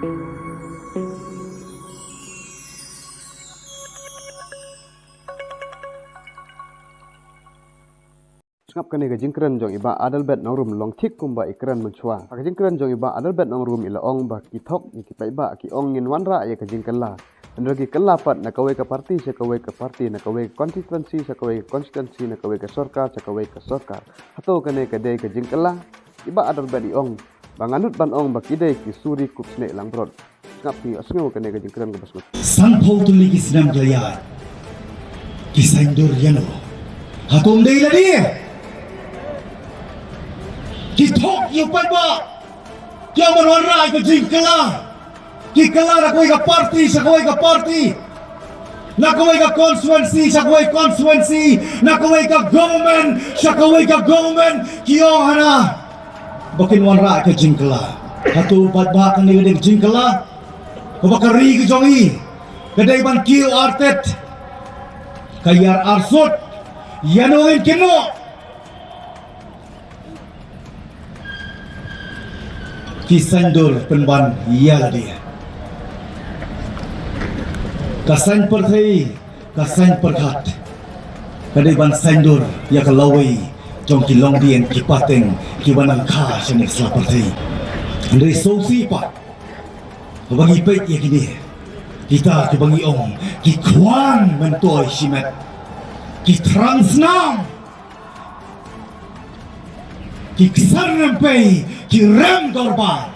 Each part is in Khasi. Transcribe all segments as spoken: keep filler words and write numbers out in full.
Sngap kane ka jingkren jong i Bah Adelbert Nongrum long thik kumba i kren mynshwa. Ha ka jingkren jong i Bah Adelbert Nongrum i la ong ba ki thok ïa ki paidbah ki ong ngin wanrah ïa ka jingkylla. Hynrei ki kylla pat na kawei ka parti sha kawei ka parti, na kawei ka constituency sha kawei ka constituency, na kawei ka sorkar sha kawei ka sorkar. Hato kane ka dei ka jingkylla? I Bah Adelbert i ong ba ngan nud ban ong ba ki dei ki suri kup snieh langbrot. Sngap, ngi ïohsngew kane ka jingkren kaba sngewthuh. Sanphew tylli ki snem ki la ïaid. Ki saiñdur ïano? Hato ym dei lade? Ki thok ïa u paidbah. Ki ong ban wanrah ïa ka jingkylla. Ki kylla na kawei ka parti sha kawei ka parti, na kawei ka constituency sha kawei constituency, na kawei ka government sha kawei ka government. Ki ong hana ba kin wanrah ïa ka jingkylla. Hato pat ba kane ka dei ka jingkylla? Kaba ka ri ka jong i ka dei ban kiew artet, ka ïar arsut. Ïano ngin kynnoh? Ki saiñdur pynban ïa lade. Ka saiñ pyrthei, ka saiñ pyrkhat, ka dei ban saiñdur ïa ka lawei jong ki longdien ki pateng kiba nang kha shane sla pyrthei. Hynrei sngewsih pat ba ngi peit ïa kine, kita kiba ngi ong ki khwan myntoi shimet, ki thrang snam, ki ksar rympei, ki rem dorbar,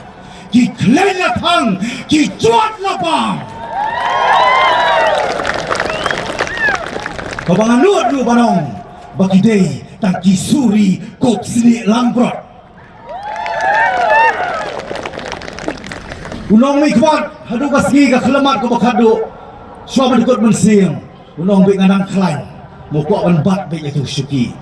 ki khlaiñ la thang, ki jot la bam. Kaba nga nud ruh ban ong ba ki dei tang ki suri kup snieh langbrot. U nongmihkhmat haduh ka sngi ka khlamat kaba khatduh, shuwa ban kut mynsiem, u nong beit nga nang khlaiñ, mo kwah ban bat beit ïa tu shuki.